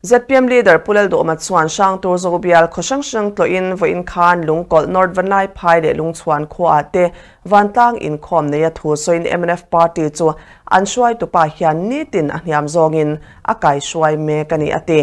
ZPM Leader Pu Lalduhma chuan Hrangtur Zobial khaw hrang hrang tlawhin vawiin khan Lungkawlh, North Vanlaiphai leh Lungchhuan khuaah te vantlang inkhawm neia thu sawiin mnf party chu an hruaitupa hian nitin a hniam zawngin a kaihruai mek a ni a ti.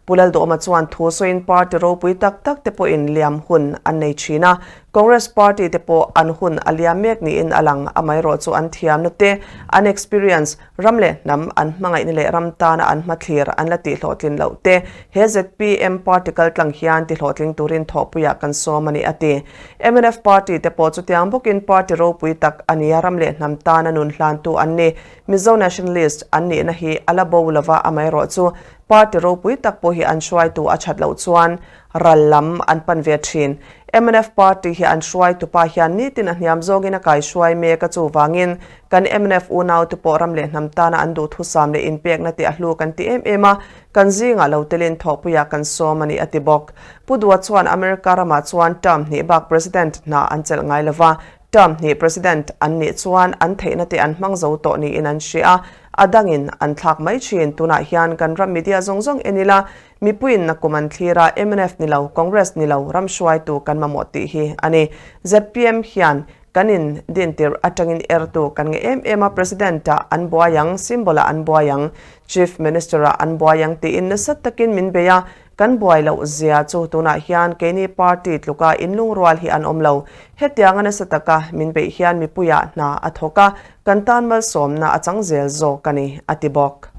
Pu Lalduhma chuan thu sawiin party ropui tak tak te pawhin liam hun an nei thin a, Congress party te pawh an hun a liam mek niin a lang, amaherawhchu an thiamna te, an experience, Ram leh hnam an hmangaihna leh ram tana an hmathlir an la tihhlawhtlin loh te he zpm party kaltlang hian tihlawhtling turin thawhpuiah kan sawm a ni, a ti. Mnf party te pawh chutiang bawkin party ropui tak a nia ram leh hnam tana nun hlantu an ni. Mizo nationalist an nihna hi a la bo lova amaherawhchu party ropui tak pawh hi an hruaitu a that loh chuan Ral lam an pan ve thin. Mnf party hi an hruaitupa hian nitin a hniam zawngin a kaihruai mek a chuvangin kan mnf unaute pawh ram leh hnam tana an duhthusam leh inpekna tih a hlu kan ti em em a, kan zingah lo telin thawhpuiah kan sawm a ni a ti bawk. Pu Dua chuan America ramah chuan term hnih bak President hna an chelh ngai lova, Term hnih President an nih chuan an theihna te an hmang zo tawh niin an hria a, a dangin an thlak mai thin. Tunah hian kan ram media zawng zawng en ila, mipuiin nakum an thlir a, mnf ni lo, Congress ni lo, ram hruaitu kan mamawh tih hi a ni. Zpm hian kan in dintir atangin ertu kan nge em em a, President-ah an buai ang, symbol-ah an buai ang, Chief Minister-ah an buai ang tiin nasa takin min bei a, Kan buai loh zia chu tunah hian keini party tluka inlungrual hi an awm lo. Hetianga nasa taka min beih hian mipuiah hna a thawk a, kan tan malsawmna a chang zel zawk a ni, a ti bawk.